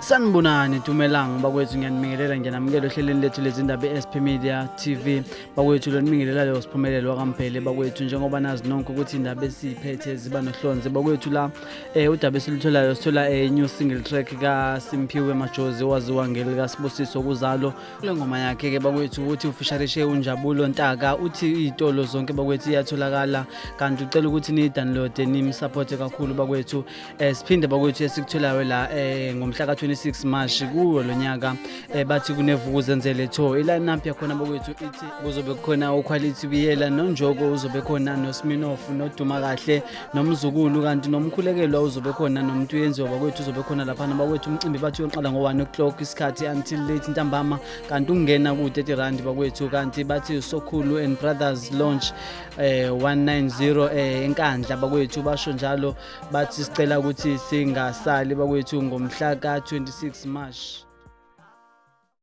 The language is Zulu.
Sanibonani, dumelang bakwethu, ngiyanibingelela, ngiyanamukela ohlelweni lethu lezindaba e-SP Media TV. Bakwethu, lonibingelelayo Siphumelelo wakaMbhele. Bakwethu, njengoba nazi nonke ukuthi indaba esiyiphethe ziba nohlonze bakwethu, la udaba esilutholayo sithola new single track kaSimphiwe Majozi, owaziwa ngelikaSibusiso Kuzalo. Kule ngoma yakhe-ke bakwethu ukuthi ufisharishe uNjabulo Ntaka, uthi iy'tolo zonke bakwethu iyatholakala, kanti ucela ukuthi niyi-downloade, nimsupporte kakhulu bakwethu. Siphinde bakwethu esikutholayo la ngomhla ka-26 March kuwo lo nyaka, bathi kuneVukuzenzele tour. I-line up yakhona bakwethu ithi kuzobe kukhona uQuality Biyela, noNjoko uzobe khona, noSminoff, noDuma Kahle, noMzukulu, kanti noMkhulekelwa uzobe khona, nomuntu yenziwa bakwethu uzobe khona laphana bakwethu. Umcimbi bathi uyoqala ngo-1 o'clock isikhathi until late ntambama, kanti ukungena ku-30 rand bakwethu. Kanti bathi Sokhulu and Brothers launch 190 eNkandla bakwethu, basho njalo, bathi sicela ukuthi singasali bakwethu ngomhla ka-26 March.